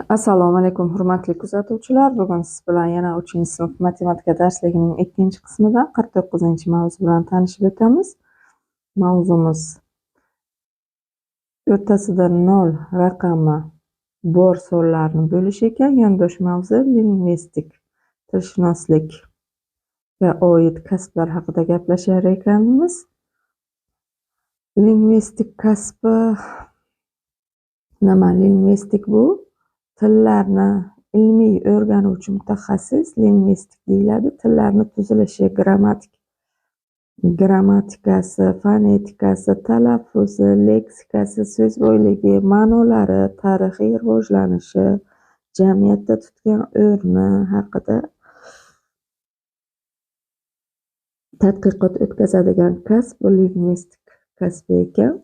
Assalomu alaykum, hurmatli kuzatuvchilar. Bugun siz bilan yana 3-sinf matematika darsligining 2-qismida 49-mavzu bilan tanishib o'tamiz. Mavzumiz o'rtasida 0 raqami bor sonlarni bo'lish ekan. Yondosh mavzu lingvistik, tilshunoslikka oid kasblar haqida gaplashar ekanmiz. Lingvistik kasbi nima? Lingvistik bu tillarni ilmiy o'rganuvchi mutaxassis lingvistik deyiladi. Tillarni tuzilishi, grammatikasi, fonetikasi, talaffuzi, leksikasi, so'z boyligi, ma'nolari, tarixiy rivojlanishi, jamiyatda tutgan o'rni haqida tadqiqot o'tkazadigan kasb bu lingvistik kasbi ekan.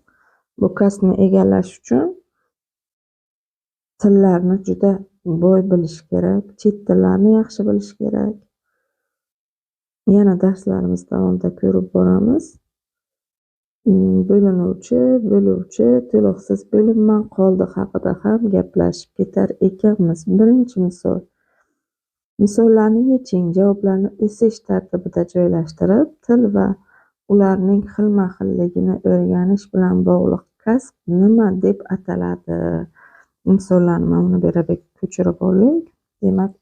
Bu kasbni egallash uchun tillarni juda boy bilish kerak, chet tillarni yaxshi bilish kerak. Yana darslarimiz davomida ko'rib boramiz. Bo'linuvchi, bo'luvchi, to'liqsiz bo'linma qoldiq haqida ham gaplashib ketar ekanmiz. Birinchi misol. Misollarni yeching, javoblarni o'sish tartibida joylashtirib, til va ularning xilma-xilligini o'rganish bilan bog'liq kasb nima deb ataladi? Misollarni mana bu yerga ko'chirib oling. Demak,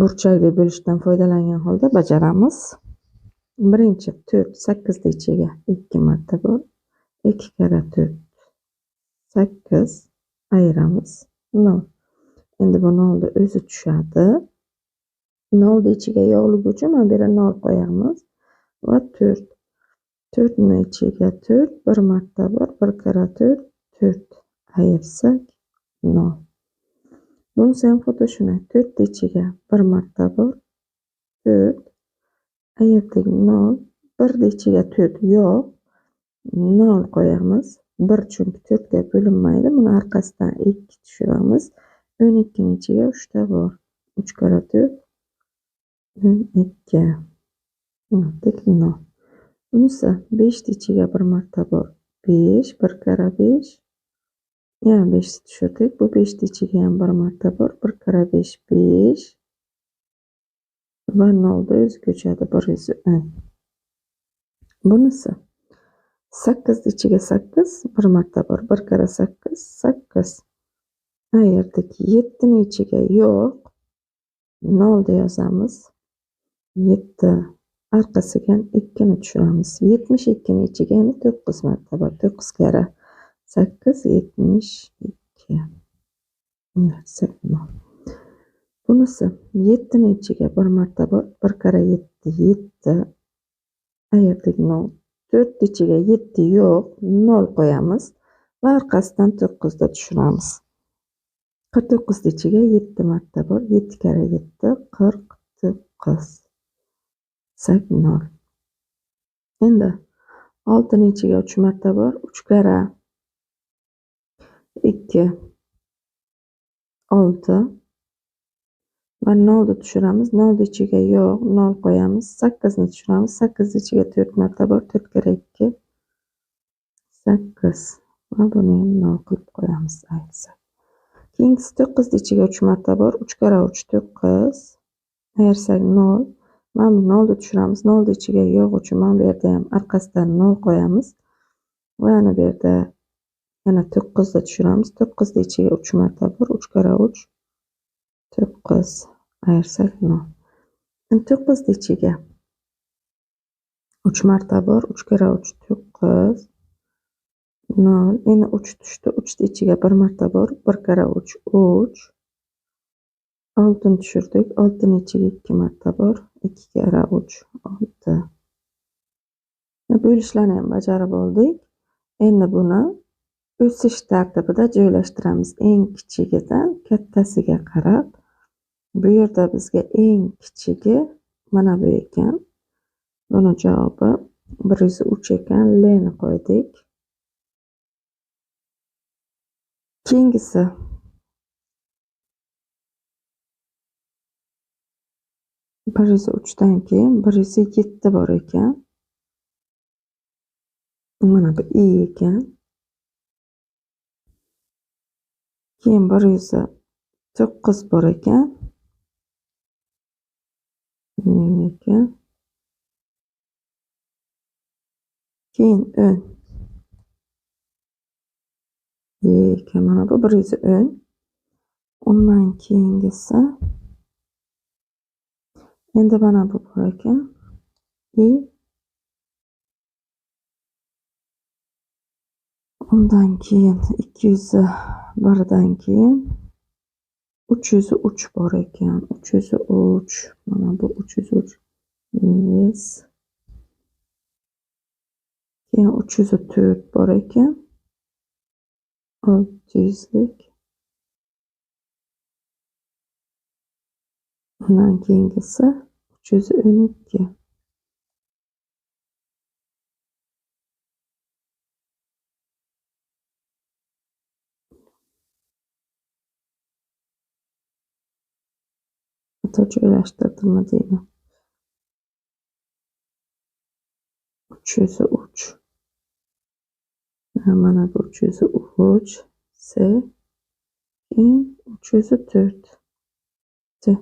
burchakli bo'lishdan foydalangan holda bajaramiz. Birinchi 4 8 ichiga 2 marta bor. 2 karra 4 8 ayiramiz 0. Endi bu 0 ni o'zi tushadi. 0 ni ichiga yo'qligi uchun mana bu yerga 0 qo'yamiz va 4. 4 ni ichiga 4 bir marta bor. 1 karra 4 4 ayirsak 0. Bunisi ham xuddi shunday. 4 ichiga bir marta bor. 4 ayirdik 0. 1 ichiga 4 yo'q. 0 qo'yamiz. 1 chunki 4 ga bo'linmaydi. Buni orqasidan 2 tushiramiz. 12 ning ichiga 3 ta bor. 3 karra 4 12. 0. Bunisi 5 ichiga bir marta bor. 5 1 karra 5. Yana 5 tushirdik. Bu 5 ichiga ham bir marta bor. 1 karra 5 5 va 0 da o'zi ko'chadi 110. Bunisi 8 ichiga 8 bir marta bor. 1 karra 8 8. Ayirdik. 7 ning ichiga yo'q. 0 da yozamiz. 7 orqasiga 2 ni tushiramiz. 72 ning ichiga yana 9 marta bor. 9 karra 8 72. Bunisi 7 ning ichiga bir marta bor. 1 karra 7 7. Ayirdik 0. 4 ichiga 7 yo'q. 0 qo'yamiz va orqasidan 9 da tushiramiz. 49 ichiga 7 marta bor. 7 karra 7 49. 0. Endi 6 ning ichiga 3 marta bor. 3 karra 2 6 va 0 ni tushiramiz. 0 ichiga yo'q, 0 qo'yamiz. 8 ni tushiramiz. 8 ichiga 4 marta bor. 4 karra 2 8 va buni ham 0 qilib qo'yamiz aytsak. Keyingisi 9 ichiga 3 marta bor. 3 karra 3 9. Ayirsak 0. Mana bu 0 ni tushiramiz. 0 ichiga yo'q uchun mana bu yerda ham orqasidan 0 qo'yamiz. Va yana bu yerda yana 9 da tushiramiz. 9 ichiga 3 marta bor. 3 karra 3 9. Ayirsak 0. Endi 9 ichiga 3 marta bor. 3 karra 3 9. 0. Endi 3 tushdi. 3 ichiga 1 marta bor. 1 karra 3 3. 6 ni tushirdik. 6 ni ichiga 2 marta bor. 2 karra 3 6. Bo'lishlarni ham bajarib oldik. Endi buni o'sish tartibida joylashtiramiz. Eng kichigidan kattasiga qarab. Bu yerda bizga eng kichigi mana bu ekan. Buni javobi 103 ekan. L ni qo'ydik. Keyingisi 103 dan keyin 107 bor ekan. Mana bu I ekan. Keyin 109 bor ekan. Ekan. Keyin 10. Ekan, mana bu 110. Undan keyingisi endi mana bu bor ekan. Undan keyin 201 dan keyin 303 bor ekan. 303. Mana bu 303. Yes. Keyin 304 bor ekan. 600lik. Undan keyingisi 312. Xato joylashtirdimmi deyman. 303. Mana bu 303. S. Keyin 304. T.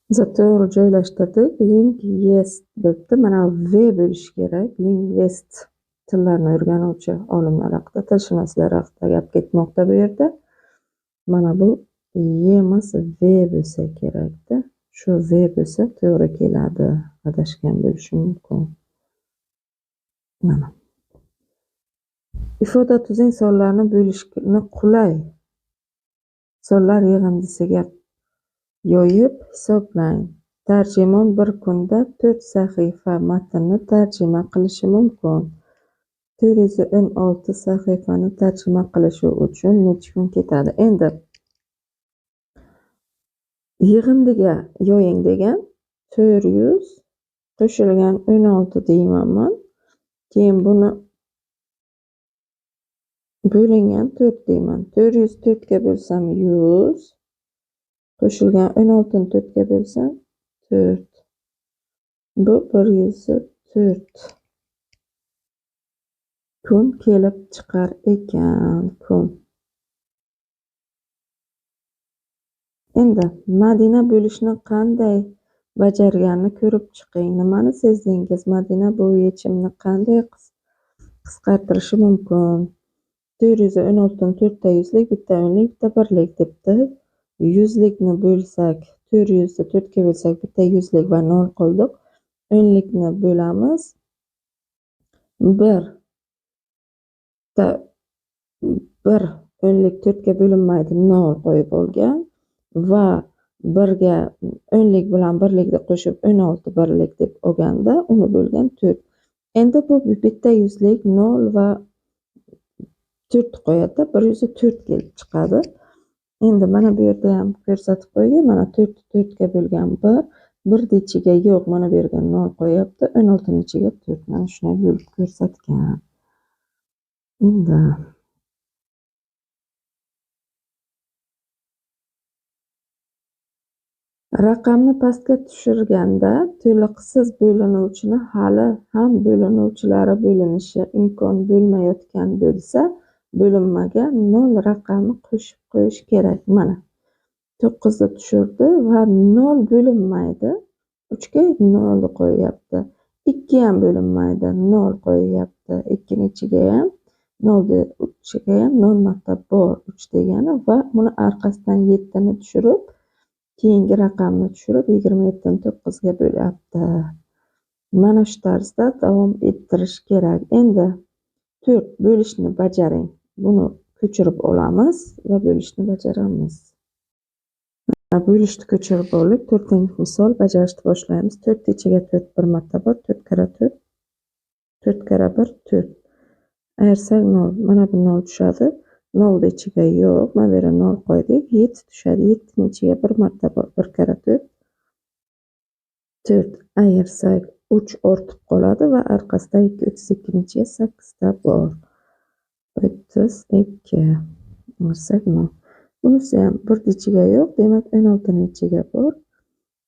Biz to'g'ri joylashtirdik. Lingvist debdi. Mana V bo'lishi kerak. Lingvist tillarni o'rganuvchi olimlar haqida, tilshunoslar haqida gap ketmoqda bu yerda. Mana bu E emas, V bo'lsa kerakda. Shu V bo'lsa to'g'ri keladi. Adashgan bo'lishi mumkin. Mana. Ifoda tuzing sonlarni bo'lishni qulay sonlar yig'indisiga yoyib hisoblang. Tarjimon bir kunda 4 sahifa matnni tarjima qilishi mumkin. 416 sahifani tarjima qilishi uchun necha kun ketadi? Endi yig'indiga yoying degan 400 qo'shilgan 16 deyman man. Keyin buni bo'lingan 4 deyman. 404 ga bo'lsam 100, qo'shilgan 16 ni 4 ga bo'lsam 4. Bu 104 kun kelib chiqar ekan. Kun. Endi Madina bo'lishni qanday bajarganini ko'rib chiqing. Nimani sezdingiz? Madina bu yechimni qanday qisqartirishi mumkin? 416 ni 4 ta yuzlik, bitta o'nlik, bitta birlik debdi. Yuzlikni bo'lsak, 400 ni 4 ga bo'lsak, bitta yuzlik va 0 qoldik. O'nlikni bo'lamiz. 1 ta 1 o'nlik 4 ga bo'linmaydi, 0 qo'yib olgan va 1 ga o'nlik bilan birlikni qo'shib 16 birlik deb olganda uni bo'lgan 4. Endi bu bitta yuzlik 0 va 4 qo'yadi, 104 kelib chiqadi. Endi mana bu yerda ham ko'rsatib qo'ygan, mana 4 4 ga bo'lgan 1, 1 ichiga yo'q, mana bu yerga 0 qo'yapti, 16 ning ichiga 4. Mana shunday bo'lib ko'rsatgan. Endi raqamni pastga tushirganda to'liqsiz bo'linuvchini hali ham bo'linuvchilari bo'linishi imkon bo'lmayotgan bo'lsa, bo'linmaga 0 raqami qo'shib qo'yish kerak. Mana 9 ni tushirdi va 0 bo'linmaydi. 3 ga 0 qo'yyapti. 2 ham bo'linmaydi, 0 qo'yyapti. 2 ning ichiga ham 0 ichiga ham 0 marta bor 3 degani va buni orqasidan 7 ni tushirib, keyingi raqamni tushirib 27 ni 9 ga bo'lyapti. Mana shu tarzda davom ettirish kerak. Endi 4 bo'lishni bajaring. Buni ko'chirib olamiz va bo'lishni bajaramiz. Bo'lishni ko'chirib olib, 4-misol bajarishni boshlaymiz. 4 ichiga 4 bir marta bor, 4 karra 4, 4 karra 1 4. Ayirsak 0. Mana bu 0 tushadi. 0 ichiga yo'q, mana bu yerga 0 qo'ydik. 7 tushadi. 7 ning ichiga bir marta bor, 1 karra 4. 4 ayirsak 3 ortib qoladi va orqasidan 2 32 ning ichiga 8 ta bor. 32. Ayirsak 0. Bunisi ham 1 ichiga yo'q, demak 16 ning ichiga bor.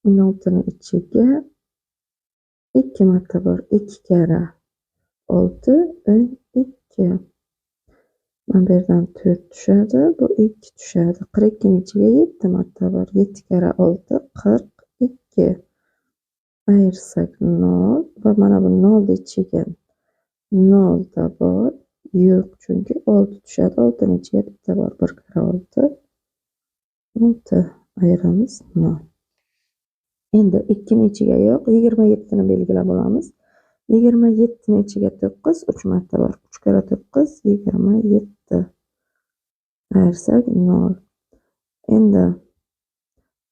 16 ning ichiga 2 marta bor. 2 karra 6, 12. Mana bu yerdan 4 tushadi, bu 2 tushadi. 42 ning ichiga 7 marta bor. 7 karra 6, 42. Ayirsak 0 va mana bu 0 ichiga 0 da bor. Yo'q, chunki 6 tushadi. 6 ning ichiga bitta bor. 1 karra 6, 6 ayiramiz 0. Endi 2 ning ichiga yo'q, 27 ni belgilab olamiz. 27 ning ichiga 9, 3 marta bor. 3 karra 9, 27. Ayirsak 0. Endi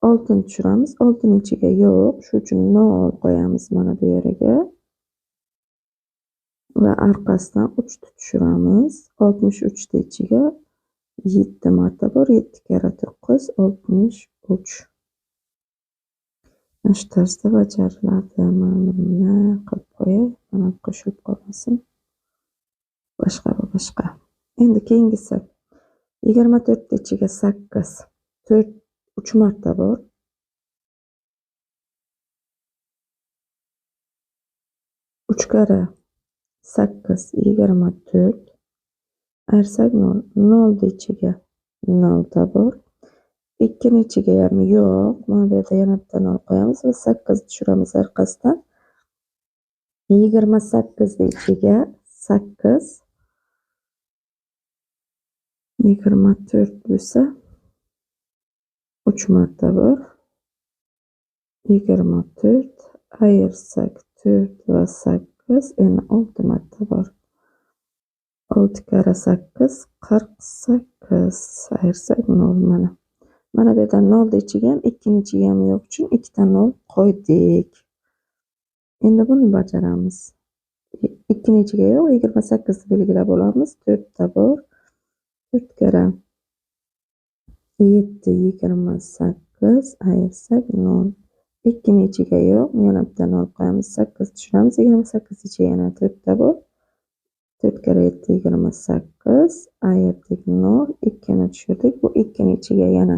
6 ni tushiramiz. 6 ning ichiga yo'q, shu uchun 0 qo'yamiz mana bu yerga. Va orqasidan 3 ni tushiramiz. 63 ni ichiga 7 marta bor. 7 karra 9, 63. Mana shu tarzda bajariladi. Mana buni qilib qo'yay, mana bu qo'shilib qolmasin. Boshqa va boshqa. Endi keyingisi 24 ni ichiga 8, 4, 3 marta bor. 3 karra 8, 24. Ayirsak 0, 0 ichiga 0 da bor. 2 ning ichiga ham yo'q. Mana bu yerda yana bitta 0 qo'yamiz va 8 tushiramiz orqasidan. 28 ning ichiga 8, 24 bo'lsa 3 marta bor. 24 ayirsak 4 va 8, endi 6 marta bor. 6 karra 8, 48. Ayirsak 0 mana. Mana bu yerdan 0 ichiga ham 2 ning ichiga ham yo'q uchun 2 ta 0 qo'ydik. Endi buni bajaramiz. 2 ning ichiga yo'q, 28 ni belgilab olamiz. 4 ta bor. 4 karra 7, 28. Ayirsak 0. 2 ning ichiga yo'q, yana bitta 0 qo'yamiz. 8 tushiramiz. 28 ichiga yana 4 ta bor. 4 karra 7, 28. Ayirdik 0, 2 ni tushirdik. Bu 2 ning ichiga yana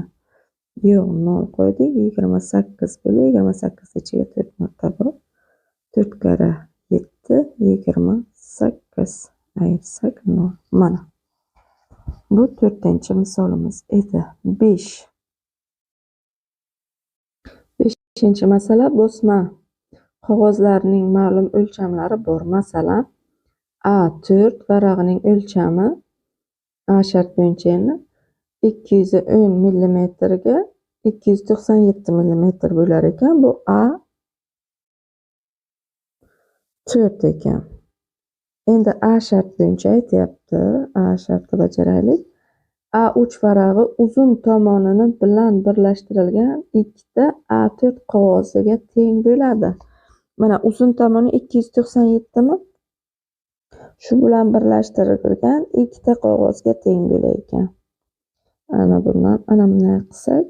yo'q, 0 qo'ydik. 28 bo'ldi. 28 ichiga 4 marta bor. 4 karra 7, 28. Ayirsak 0. Mana. Bu 4-misolimiz edi. 5. 5-masala bosma qog'ozlarning ma'lum o'lchamlari bor. Masalan, A4 varag'ining o'lchami A shart bo'yicha endi 210 millimetrga 297 millimetr bo'lar ekan. Bu A4 ekan. Endi A shart bo'yicha aytyapti. A shartni bajaraylik. A3 varag'i uzun tomonini bilan birlashtirilgan ikkita A4 qog'oziga teng bo'ladi. Mana uzun tomoni 297 mi? Shu bilan birlashtirilgan ikkita qog'ozga teng bo'lar ekan. Ana bundan ana bunday qilsak,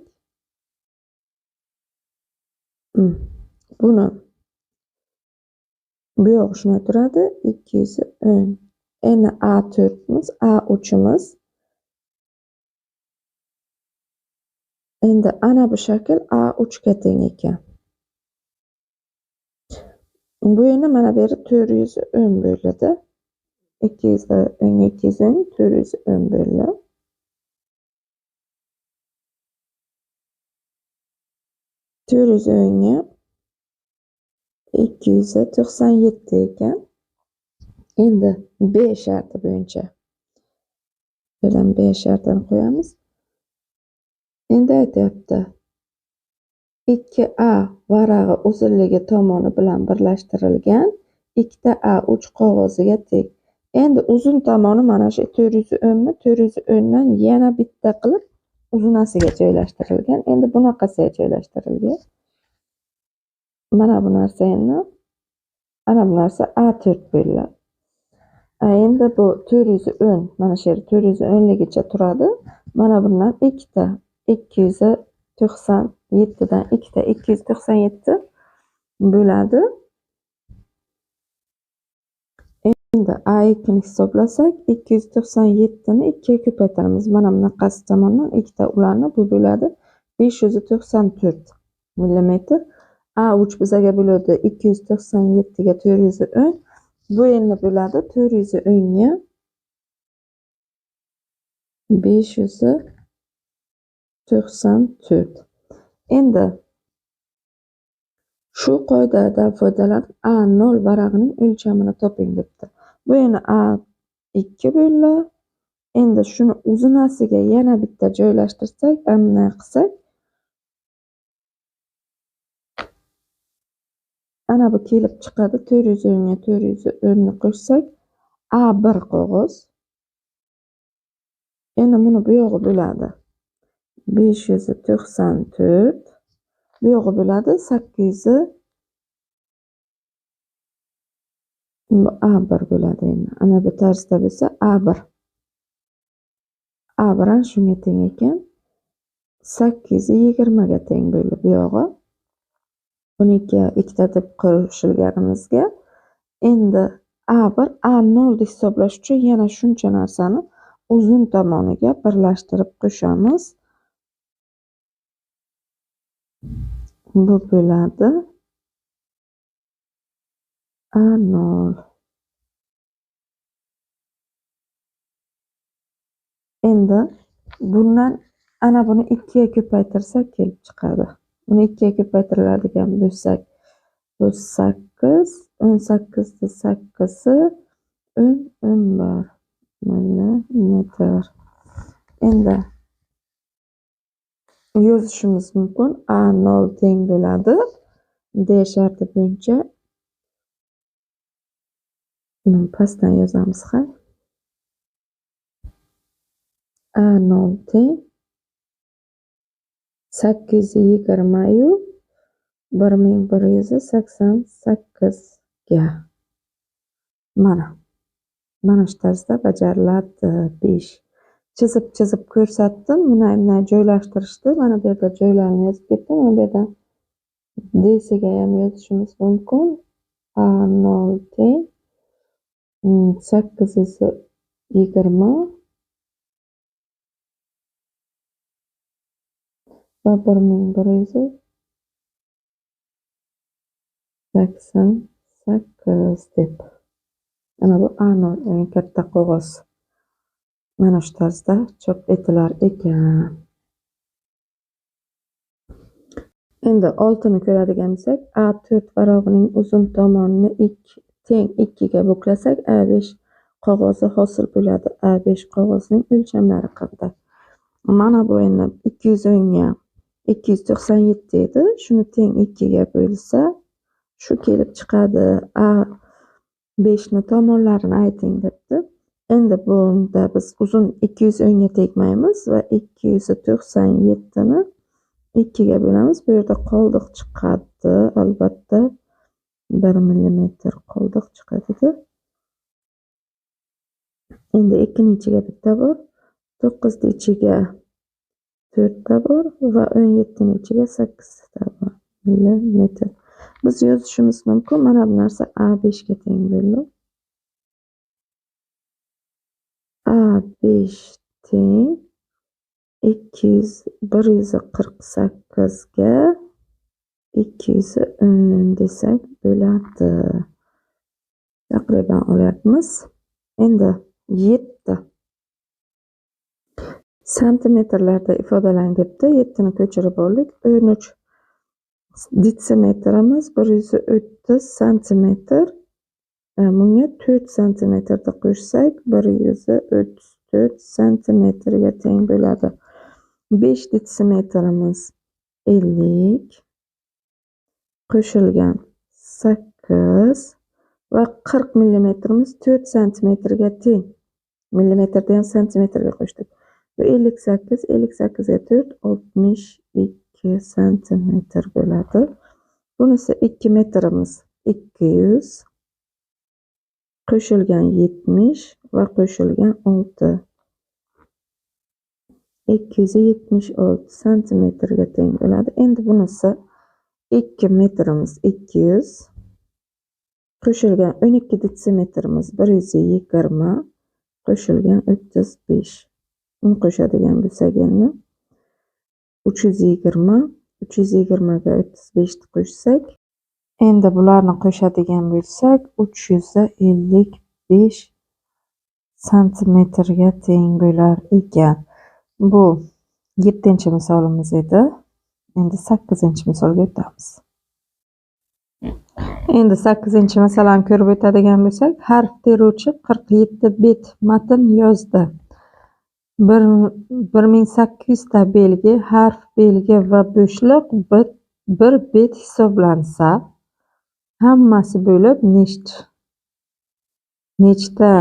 buni bu yoq shunday turadi. 210. Endi A4'miz, A3'imiz. Endi ana bu shakl A3ga teng ekan. Bu endi mana bu yeri 410 bo'ladi. 210 210 410 bo'ladi. 410ga 297 ekan. Endi B sharti bo'yicha bu yerdan B shartini qo'yamiz. Endi aytyapti 2A varag'i uzunligi tomoni bilan birlashtirilgan ikkita A3 qog'oziga teng. Endi uzun tomoni mana shu 410 mi? 410 dan yana bitta qilib uzunasiga joylashtirilgan. Endi bunaqasiga joylashtirilgan. Mana bu narsa endi ana bu narsa A4 bo'ladi. Endi bu 410, mana shu yer 410 ligicha turadi. Mana bundan ikkita 297 dan ikkita 297 bo'ladi. Endi A2 ni hisoblasak, 297 ni 2 ga ko'paytiramiz. Mana bunaqasi tomondan ikkita ularni bu bo'ladi 594 millimetr. A3 bizaga bo'ladi 297 ga 410. Bu endi bo'ladi 410 ga 594. Endi shu qoidadan foydalanib A0 varag'ining o'lchamini toping debdi. Bu endi A2 bo'ldi. Endi shuni uzunasiga yana bitta joylashtirsak, bunday qilsak, ana bu kelib chiqadi. 410 ga 410 ni qo'shsak, A1 qog'oz. Endi buni bu yog'i bo'ladi 594. Bu yog'i bo'ladi 800. Bu A1 bo'ladi endi. Ana bu tarzda bo'lsa A1. A1 ham shunga teng ekan. 820 ga teng bo'ldi bu yog'i. Buni ikkita deb qo'shilganimizga endi A1 A0 ni hisoblash uchun yana shuncha narsani uzun tomoniga birlashtirib qo'shamiz. Bu bo'ladi A0. Endi bundan ana buni 2 ga ko'paytirsak kelib chiqadi. Buni 2 ga ko'paytiriladigan bo'lsak, bu 8, 18 ni 8-i 10, 11 millimetr. Endi yozishimiz mumkin. A0 teng bo'ladi D sharti bo'yicha. Buni pastdan yozamiz, ha. A0 teng 820 yu 1188 ga. Mana shu tarzda bajariladi. 5. Chizib ko'rsatdim. Buni joylashtirishdi. Mana bu yerda joylarini yozib ketdim. Mana bu yerda D ga ham yozishimiz mumkin. A0 teng 820 va 1188 deb. Mana bu A0 eng katta qog'oz. Mana shu tarzda chop etilar ekan. Endi 6 ni ko'radigan bo'lsak, A4 varog'ining uzun tomonini 2 teng 2 ga buklasak, A5 qog'ozi hosil bo'ladi. A5 qog'ozining o'lchamlari qanday? Mana bu endi 210 ga 297 edi. Shuni teng 2 ga bo'lsa, shu kelib chiqadi. A5 ni tomonlarini ayting debdi. Endi bunda biz uzun 210 ga tegmaymiz va 297 ni 2 ga bo'lamiz. Bu yerda qoldiq chiqadi. Albatta 1 millimetr qoldiq chiqadi. Endi 2 ning ichiga bitta bor, 9 ning ichiga 4 ta bor va 17 ning ichiga 8 ta bor millimetr. Biz yozishimiz mumkin. Mana bu narsa A5 ga teng bo'ldi. A5 teng 148 ga 210 desak bo'ladi. Taqriban olyapmiz. Endi 7 santimetrlarda ifodalang debdi. 7 ni ko'chirib oldik. 13 detsimetrimiz 130 santimetr. Bunga 4 santimetrda qo'shsak 134 santimetrga teng bo'ladi. 5 detsimetrimiz 50 qo'shilgan 8 va 40 millimetrimiz 4 santimetrga teng. Millimetrda ham santimetrga qo'shdik. Bu 58, 58 ga 4, 62 santimetr bo'ladi. Bunisi 2 metrimiz 200 qo'shilgan 70 va qo'shilgan 6. 276 santimetrga teng bo'ladi. Endi bunisi 2 metrimiz 200 Qo'shilgan 12 detsimetrimiz 120 qo'shilgan 35. Uni qo'shadigan bo'lsak endi 320, 320 ga 35 ni qo'shsak, endi bularni qo'shadigan bo'lsak 355 santimetrga teng bo'lar ekan. Bu 7-misolimiz edi. Endi 8-misolga o'tamiz. Endi 8-masalani ko'rib o'tadigan bo'lsak, harf teruvchi 47 bet matn yozdi. 1800 ta belgi, harf, belgi va bo'shliq bir bet hisoblansa, hammasi bo'lib nechta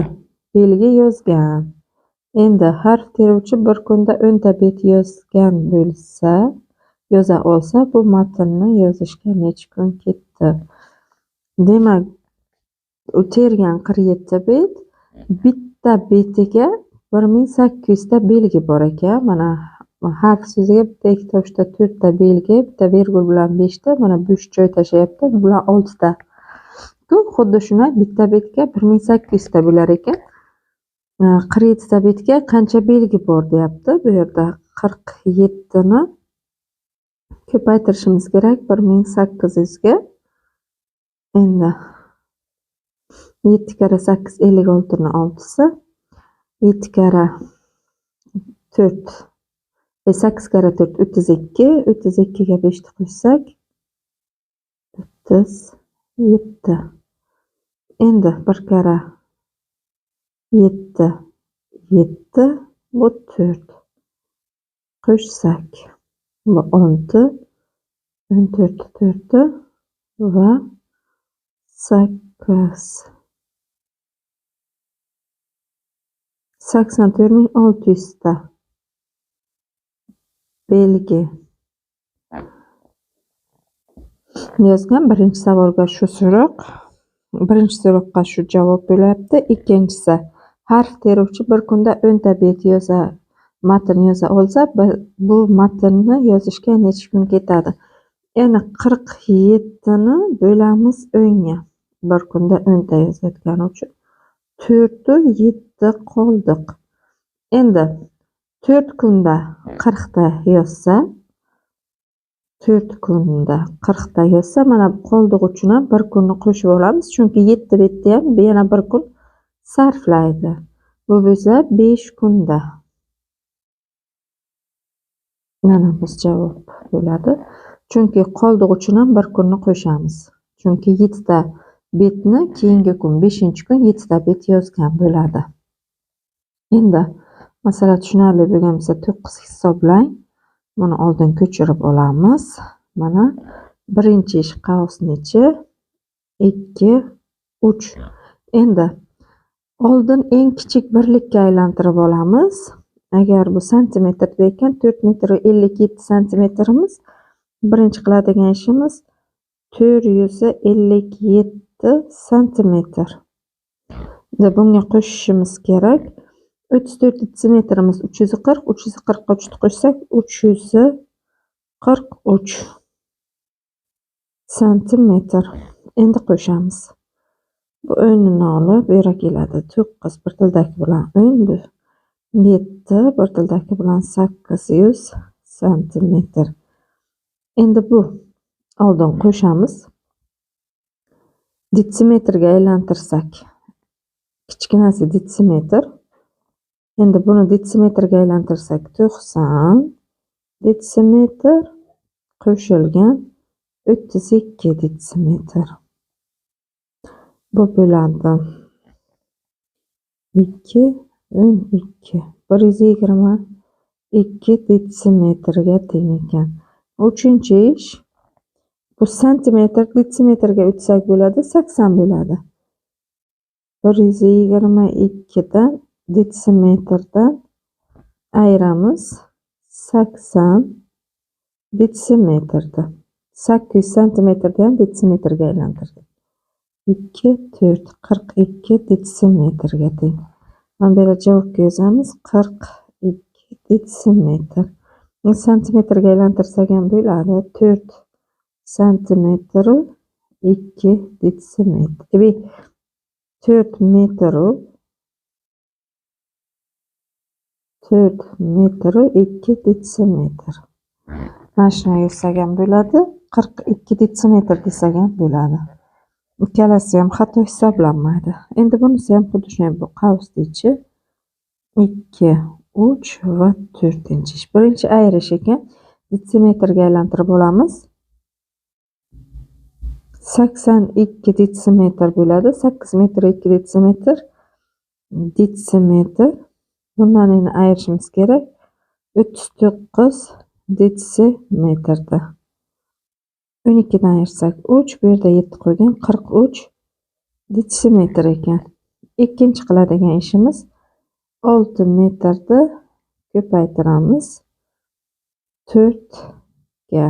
belgi yozgan? Endi harf teruvchi bir kunda 10 ta bet yozgan bo'lsa, yoza olsa, bu matnni yozishga necha kun ketdi? Demak, u tergan 47 bet, bitta betiga 1800 ta belgi bor ekan. Mana harf so'ziga bitta, ikkita, uchta, to'rtta belgi, bitta vergul bilan 5 ta, mana bo'sh joy tashlayapti, bu bilan 6 ta. Xuddi shunday bitta betga 1800 ta bo'lar ekan. 47 ta betga qancha belgi bor deyapti. Bu yerda 47 ni ko'paytirishimiz kerak 1800 ga. Endi 7 karra 8 56 ni 6si, 7 karra 4, 8 karra 4 32, 32 ga 5 ni qo'shsak 37. Endi 1 karra 7 7, bu 4. Qo'shsak bu 6, 14 4 va 8. 84600 ta belgi yozgan. Birinchi savolga shu so'roq, birinchi so'roqqa shu javob bo'lyapti. Ikkinchisi, harf teruvchi bir kunda 10 ta bet yoza, matn yoza olsa, bu matnni yozishga necha kun ketadi? Endi 47 ni bo'lamiz 10 ga. Bir kunda 10 ta yozayotgani uchun 4 7 qoldiq. Endi 4 kunda 40 ta yozsa, 4 kunda 40 ta yozsa, mana bu qoldiq uchun ham bir kunni qo'shib olamiz, chunki 7 betda ham yana bir kun sarflaydi. Bu bo'lsa 5 kunda. Mana bu javob bo'ladi. Chunki qoldiq uchun ham bir kunni qo'shamiz. Chunki 7 ta betni keyingi kun, 5-kun 7 ta bet yozgan bo'ladi. Endi masala tushunarli bo'lgan bo'lsa 9 hisoblang. Buni oldin ko'chirib olamiz. Mana birinchi ish qavsni ichi 2 3. Endi oldin eng kichik birlikka aylantirib olamiz. Agar bu santimetrda ekan, 4 metr 57 santimetrimiz. Birinchi qiladigan ishimiz 457 santimetr. Endi bunga qo'shishimiz kerak. 34 detsimetrimiz 340, 340 ga 3 ni qo'shsak 343 santimetr. Endi qo'shamiz. Bu o'nini olib bu yerga keladi. 9 bir tildagi bilan 10, bu 7 bir tildagi bilan 800 santimetr. Endi bu oldin qo'shamiz. Detsimetrga aylantirsak, kichkinasi detsimetr. Endi buni detsimetrga aylantirsak 90 detsimetr qo'shilgan 32 detsimetr. Bu bo'ladi 2 12 122 detsimetrga teng ekan. Uchinchi ish, bu santimetr detsimetrga o'tsak bo'ladi, 80 bo'ladi. 122 dan detsimetrdan ayiramiz 80 detsimetrda. 800 santimetrda ham detsimetrga aylantirdik. 2 4 42 detsimetrga teng. Mana bu yerda javobga yozamiz 42 detsimetr. Santimetrga aylantirsak ham bo'ladi. 4 santimetr 2 detsimetr. 4 metru 4 metru 2 detsimetr. Mana shuni yozsak ham bo'ladi, 42 detsimetr desak ham bo'ladi. Ikkalasi ham xato hisoblanmaydi. Endi bunisi ham xuddi shunday, bu qavsni ichi 2, 3 va 4-ish. Birinchi ayirish ekan, detsimetrga aylantirib olamiz. 82 detsimetr bo'ladi. 8 metr 2 detsimetr. Detsimetr. Bundan endi ayirishimiz kerak. 39 detsimetrda. 12 dan ayirsak 3, bu yerda 7 qo'ygan 43 detsimetr ekan. Ikkinchi qiladigan ishimiz 6 metrni ko'paytiramiz 4 ga.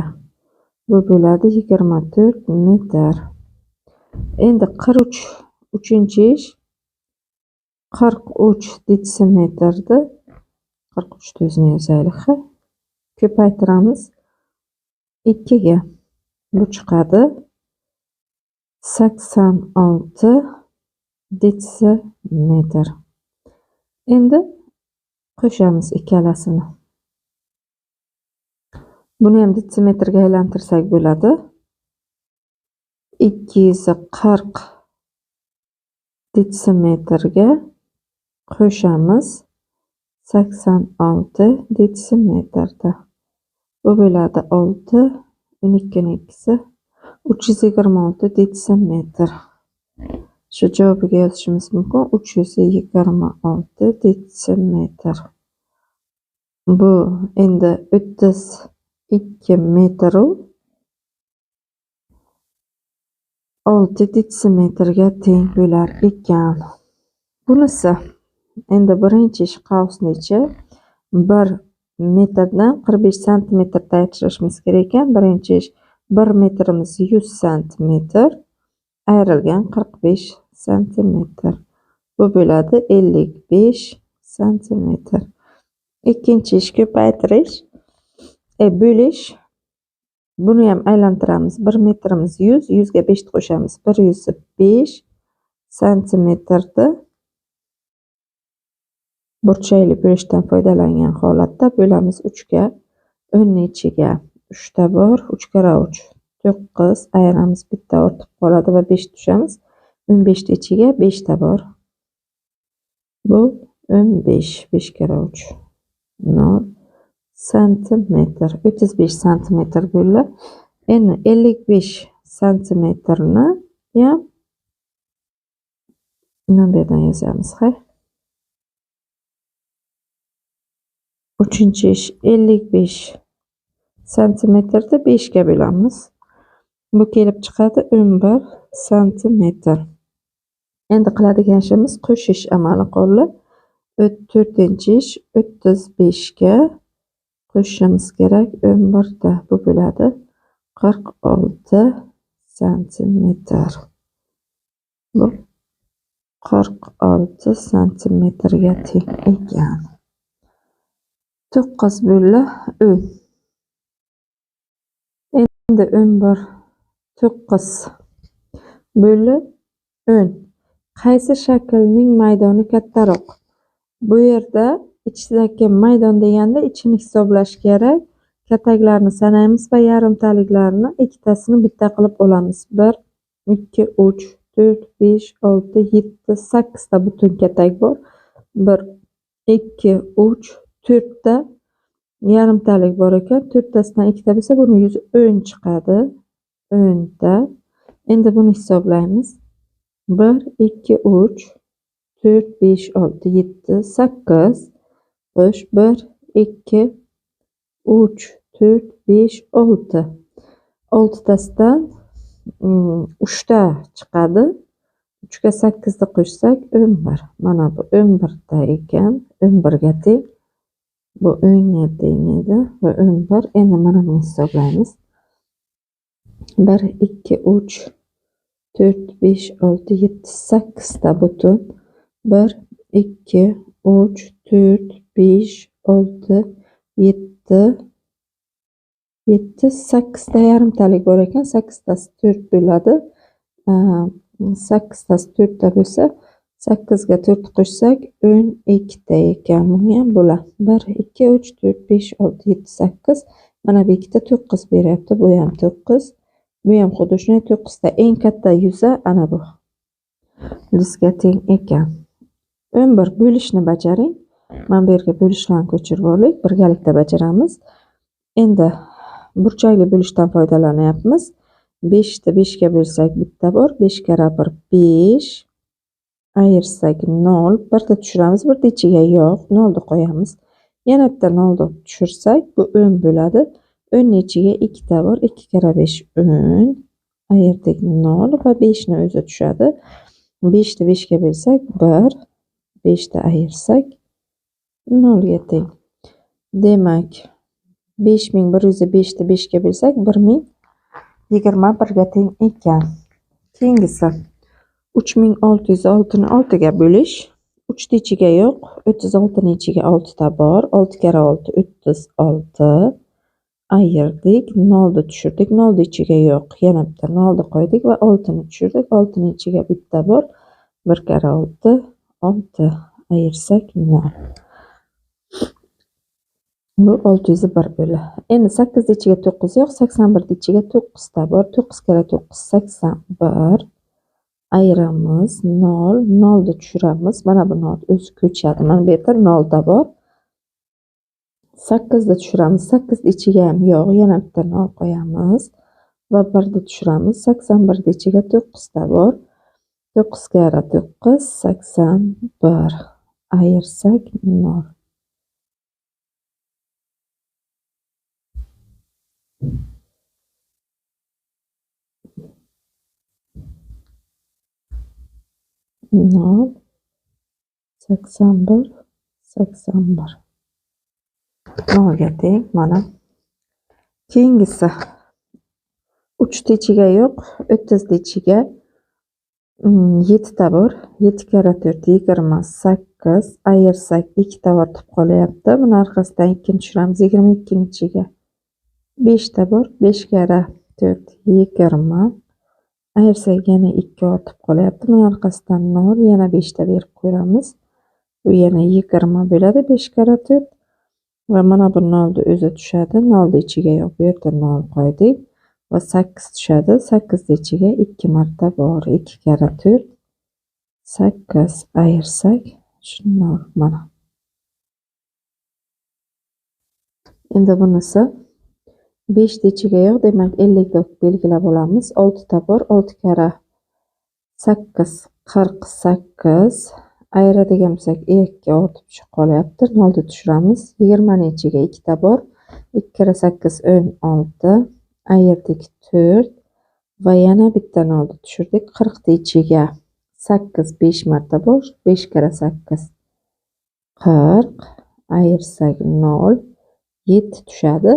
Bu bo'ladi 24 metr. Endi 43 uchinchi ish 43 detsimetrni 43 ni o'zini yozaylik, ko'paytiramiz 2 ga. Bu chiqadi 86 detsimetr. Endi qo'shamiz ikkalasini. Buni ham detsimetrga aylantirsak bo'ladi. 240 detsimetrga qo'shamiz 86 detsimetrda. Bu bo'ladi 6, 12 ning ikkisi 326 detsimetr. Shu javobiga yozishimiz mumkin 326 detsimetr. Bu endi 32 metr 6 detsimetrga teng bo'lar ekan. Bunisi endi birinchi ish qavsni ichi 1 metrdan 45 santimetrda ayirishimiz kerak ekan. Birinchi ish 1 metrimiz 100 santimetr ayrilgan 45 santimetr. Bu bo'ladi 55 santimetr. Ikkinchi ish ko'paytirish, bo'lish. Buni ham aylantiramiz. 1 metrimiz 100, 100 ga 5 qo'shamiz. 105 santimetrni burchakli bo'lishdan foydalangan holatda bo'lamiz 3 ga, 10 ni ichiga 3 ta bor, 3 karra 3 9 ayiramiz, bitta ortib qoladi va 5 tushamiz. 15 ni ichiga 5 ta bor. Bu 15, 5 karra 3 0 santimetr. 35 santimetr bo'ldi. Endi 55 santimetrni ham bu yerdan yozamiz, ha. Uchinchi ish 55 santimetrni 5 ga bo'lamiz. Bu kelib chiqadi 11 santimetr. Endi qiladigan ishimiz qo'shish amali qoldi. 4-ish 35 ga qo'shishimiz kerak 11 da. Bu bo'ladi 46 santimetr. Bu 46 santimetrga teng ekan. 9 bo'ldi 10. Endi 11 9 bo'ldi 10. Qaysi shaklning maydoni kattaroq? Bu yerda ichidagi maydon deganda ichini hisoblash kerak. Kataklarni sanaymiz va yarimtaliklarni ikkitasini bitta qilib olamiz. 1 2 3 4 5 6 7 8 ta butun katak bor. 1 2 3 4 ta yarimtalik bor ekan. 4 tasidan ikkita bo'lsa, buni 110 chiqadi. 10 ta. Endi buni hisoblaymiz. 1 2 3 4 5 6 7 8 qo'sh 1 2 3 4 5 6. 6 tasidan 3 ta chiqadi. 3 ga 8 ni qo'shsak 11. Mana bu 11 ta ekan. 11 ga teng. Bu 10 ga teng edi va 11. Endi mana buni hisoblaymiz. 1 2 3 4 5 6 7 8 ta butun. 1 2 3 4 5 6 7 7 8 ta yarimtalik bor ekan. 8 tasi 4 bo'ladi. Sakkiztasi to'rtta bo'lsa, 8 ga 4 qo'shsak 12 ta ekan. Buni ham bo'ladi. 1, 2, 3, 4, 5, 6, 7, 8. Mana bu ikkita 9 beryapti. Bu ham 9. Bu ham xuddi shunday 9 ta. Eng katta yuza ana bu listga teng ekan. 11 bo'lishni bajaring. Mana bu yerga bo'lishlarni ko'chirib oldik. Birgalikda bajaramiz. Endi burchakli bo'lishdan foydalanyapmiz. 5 ni 5 ga bo'lsak bitta bor. 5 karra 1 5. Ayirsak 0, 1 ta tushiramiz, 1 ta ichiga yo'q, 0 ni qo'yamiz. Yana bitta 0 ni tushirsak, bu 10 bo'ladi. 10 ni ichiga 2 ta bor, 2 karra 5 10. Ayirdik 0 va 5 ni o'zi tushadi. 5 ni 5 ga bo'lsak 1, 5 ta ayirsak 0 ga teng. Demak, 5105 ni 5 ga bo'lsak 1021 ga teng ekan. Keyingisi 3606 ni 6 ga bo'lish. 3 ta ichiga yo'q, 36 ni ichiga 6 ta bor. 6 karra 6 36. Ayirdik, 0 ni tushirdik, 0 ni ichiga yo'q. Yana bitta 0 ni qo'ydik va 6 ni tushirdik. 6 ni ichiga bitta bor. 1 karra 6 6. Ayirsak 0. Bu 601 bo'ladi. Endi 8 ni ichiga 9 yo'q, 81 ni ichiga 9 ta bor. 9 karra 9 81. Ayiramiz 0, 0 ni tushiramiz. Mana bu 0 o'zi ko'chadi. Mana bu yerda 0 ta bor. 8 ni tushiramiz. 8 ni ichiga ham yo'q, yana bitta 0 qo'yamiz va 1 ni tushiramiz. 81 ni ichiga 9 ta bor. 9 karra 9 81. Ayirsak 0. 0 81 81 0 ga teng. Mana keyingisi 3 ta ichiga yo'q, 30 ta ichiga 7 ta bor. 7 karra 4 28. Ayirsak 2 ta ortib qolyapti. Buni orqasidan 2 ni tushiramiz. 22 ni ichiga 5 ta bor. 5 karra 4 20. Ayirsak yana 2 ortib qolyapti. Buni orqasidan 0, yana 5 ta berib ko'ramiz. Bu yana 20 bo'ladi. 5 karra 4 va mana bu 0 ni o'zi tushadi. 0 ni ichiga yo'q, bu yerda 0 qo'ydik va 8 tushadi. 8 ni ichiga 2 marta bor. 2 karra 4 8. Ayirsak shu 0 mana. Endi bunisi 5 ta ichiga yo'q, demak 50 deb belgilab olamiz. 6 ta bor. 6 karra 8 48. Ayiradigan bo'lsak 2 ortib tushib qolyapti. 0 ni tushiramiz. 20 ni ichiga 2 ta bor. 2 karra 8 16. Ayirdik 4 va yana bitta 0 ni tushirdik. 40 ni ichiga 8 5 marta bor. 5 karra 8 40. Ayirsak 0 7 tushadi.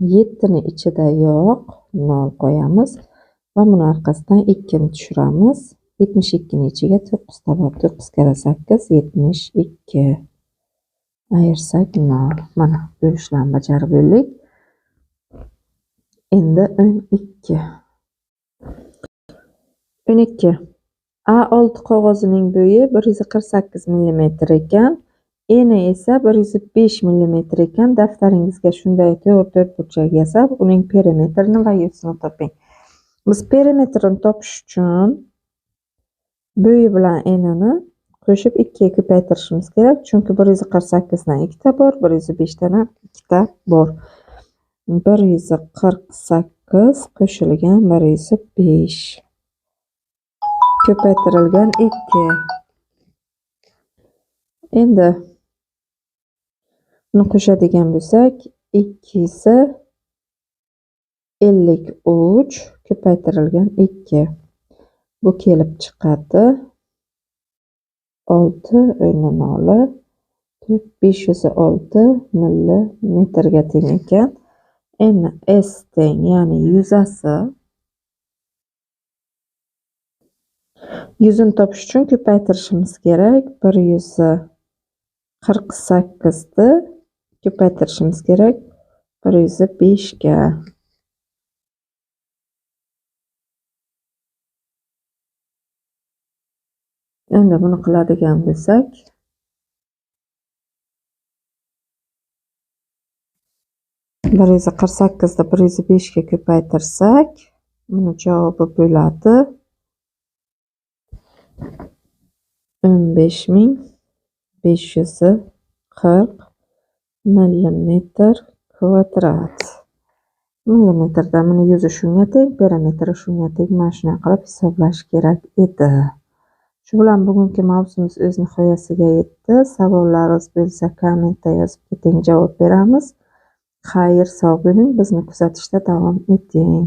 7 ni ichida yo'q, 0 qo'yamiz va buni orqasidan 2 ni tushiramiz. 72 ni ichiga 9 ta bor. 9 karra 8 72. Ayirsak 0. Mana bo'lishlarni bajarib bo'ldik. Endi 12. 12. A6 qog'ozining bo'yi 148 mm ekan. Eni esa 105 mm ekan. Daftaringizga shunday to'rt burchak yasab, uning perimetrini va yuzini toping. Biz perimetrini topish uchun bo'yi bilan enini qo'shib 2 ga ko'paytirishimiz kerak. Chunki 148 dan 2 ta bor, 105 dan ham 2 ta bor. 148 qo'shilgan 105 ko'paytirilgan 2. Endi buni qo'shadigan bo'lsak 253 ko'paytirilgan 2. Bu kelib chiqadi 6 o'rni 0 506 millimetrga teng ekan. Endi S teng, ya'ni yuzasi. Yuzini topish uchun ko'paytirishimiz kerak. 148 ni ko'paytirishimiz kerak 105 ga. Endi buni qiladigan bo'lsak, 148 ni 105 ga ko'paytirsak, buni javobi bo'ladi 15540 millimetr kvadrat. Millimetrda buni yuzi shunga teng, perimetri shunga teng. Mana shunday qilib hisoblash kerak edi. Shu bilan bugungi mavzumiz o'z nihoyasiga yetdi. Savollaringiz bo'lsa kommentda yozib keting, javob beramiz. Xayr, sog' bo'ling, bizni kuzatishda davom eting.